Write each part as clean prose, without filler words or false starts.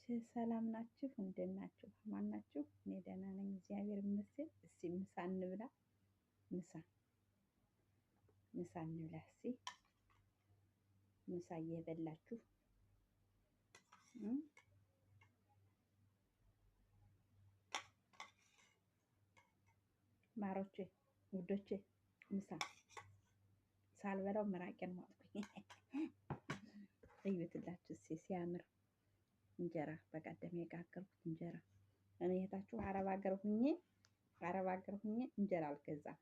ሰላም ናችሁ? እንደት ናችሁ? ማን ናችሁ? እኔ ደህና ነኝ፣ እግዚአብሔር ይመስገን። እስቲ ምሳ እንብላ። ምሳ ምሳ እንብላ። እስቲ ምሳ እየበላችሁ ማሮቼ ውዶቼ፣ ምሳ ሳልበላው ምራቄን ዋጥኩኝ። እዩትላችሁ እስቲ ሲያምር እንጀራ በቀደም የጋገርኩት እንጀራ። እኔ እህታችሁ አረብ ሀገር ሁኜ አረብ ሀገር ሁኜ እንጀራ አልገዛም።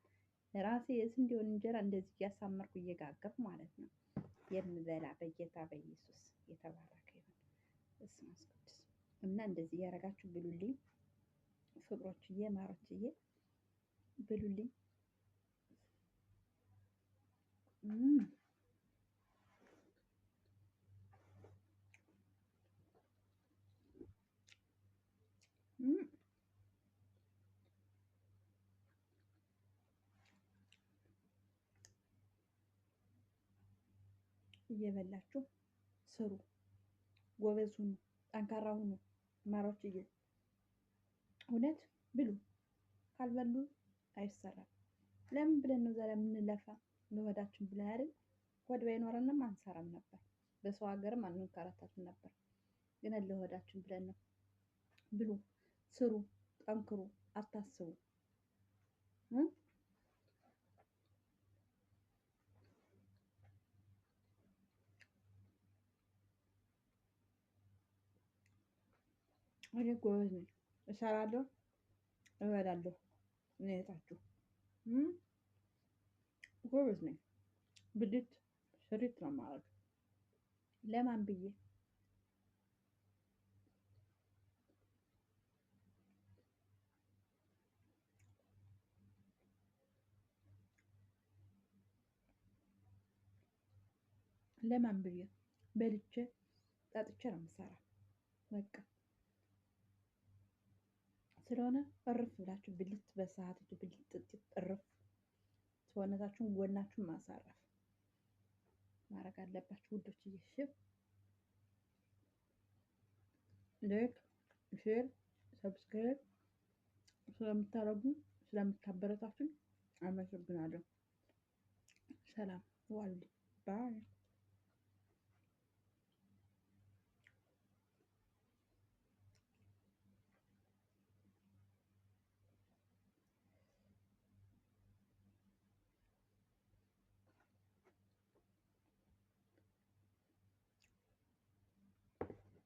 ራሴ የስንዴውን እንጀራ እንደዚህ እያሳመርኩ እየጋገርኩ ማለት ነው የምበላ። በጌታ በኢየሱስ የተባረከ ይሁን እስመ ቅዱስ። እና እንደዚህ እያደረጋችሁ ብሉልኝ ፍቅሮችዬ፣ ማሮችዬ ብሉልኝ። እየበላችሁ ስሩ፣ ጎበዝ ሁኑ፣ ጠንካራ ሁኑ ማሮችዬ። እውነት ብሉ፣ ካልበሉ አይሰራም። ለምን ብለን ነው ዛሬ የምንለፋ? ለሆዳችን ብለን አይደል? ሆድ ባይኖረንም አንሰራም ነበር፣ በሰው ሀገርም አንንከራተትም ነበር። ግን ለሆዳችን ብለን ነው። ብሉ፣ ስሩ፣ ጠንክሩ፣ አታስቡ። እኔ ጎበዝ ነኝ፣ እሰራለሁ፣ እበላለሁ። እኔ እህታችሁ ጎበዝ ነኝ። ብልት ስሪት ነው የማደርገው። ለማን ብዬ? ለማን ብዬ በልቼ ጠጥቼ ነው የምሰራ። በቃ ስለሆነ እርፍ ብላችሁ ብልት በሰዓቱ ብልት ጥጥት እርፍ፣ ሰውነታችሁን ጎናችሁን ማሳረፍ ማድረግ አለባችሁ ውዶች። እሺ like፣ share፣ subscribe ስለምታደርጉ ስለምታበረታቱኝ አመሰግናለሁ። ሰላም ዋሉ። Bye።